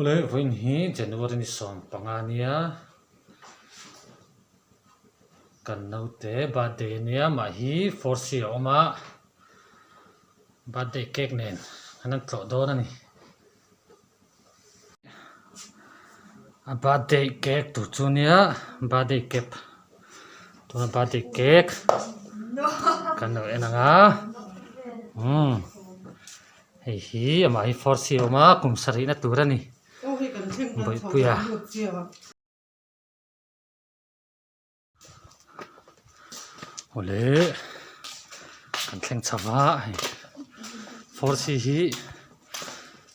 Awle vawiin hi January ni 15 ania kan naute birthday ania mah hi 4C a awm a birthday cake nen an han tlawh dawn a ni. A birthday cake tur chu nia birthday cap tuna birthday cake kan lo en ang a umm hei hi amah hi four c a awm a kum sarihna tur a ni bawihpuia. Awle kan thleng chho va hei 4C hi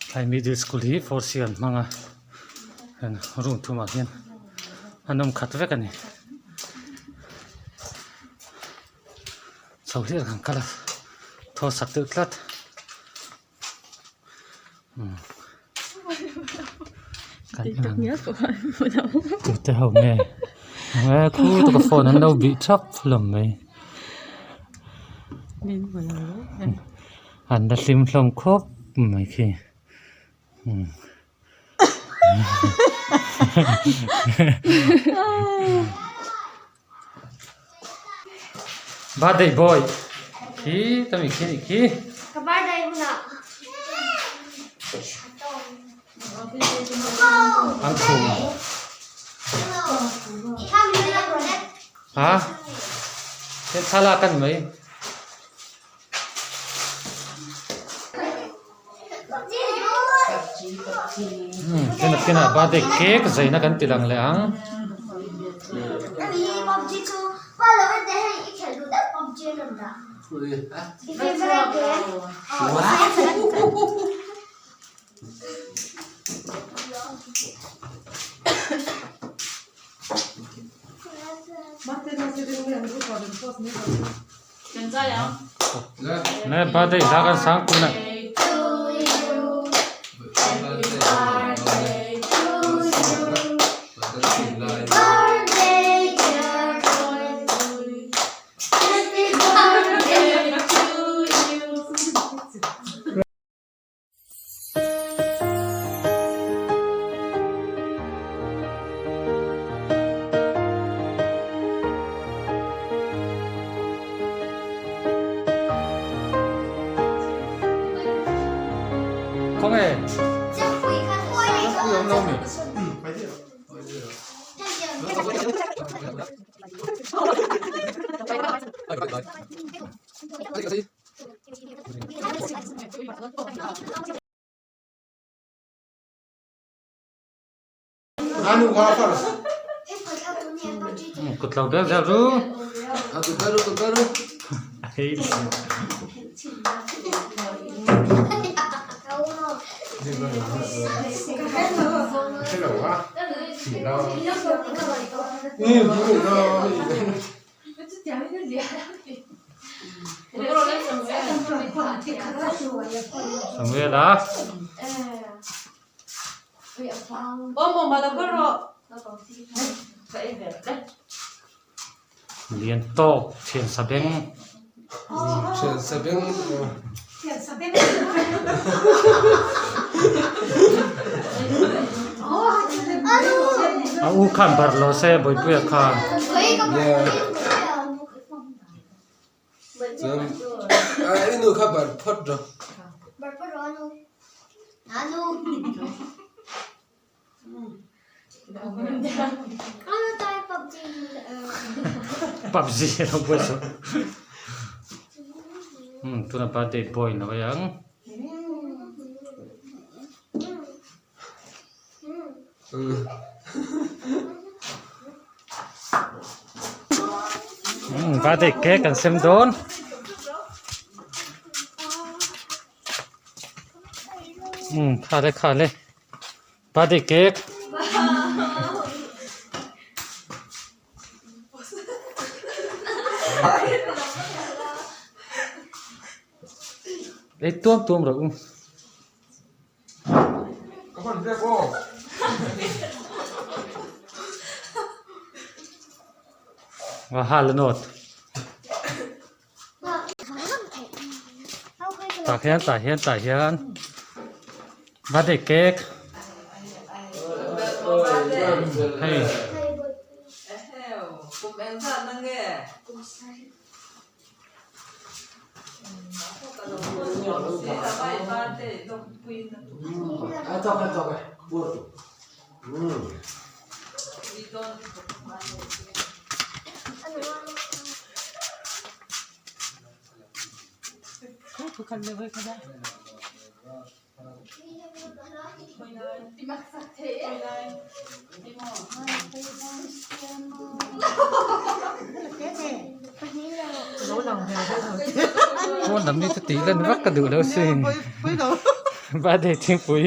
tlai middle school hi 4C an hmang a hian room thumah hian an awm khat vek a ni chho hlir kan kal a thaw sak deuh tlat. Tute ho nge nge khu taka phone an lo bih thap hlawm mai an la hlim hlawm khawp mai khi. Birthday boy khi tami khi nih khi. Ka birthday hunah. An khum. Ha? Thế thla kan mai. Kinah kinah birthday cake zaina kan ti lang leh ang. Ne birthday hla kan sang tunah. Khawnge? Chempui awm lo mi? Kut lo bel zel ru. Samuela. Lian tawk thian sabeng. Thian sabeng. A u khan bar lo se Bawipuia khan. Chuan a i nu kha bar phawt rawh. Pubg a lo buai suh. Umm tuna birthday boy na mai ang. Umm birthday cake an sem dawn. Umm khale khale. Birthday cake. Ei tuam tuam rawh u. Wa hal a nawt. Tah hian tah hian tah hian birthday cake. Hei. Pawn lam hi chu tih lan vak ka duh lo sin birthday thingpui.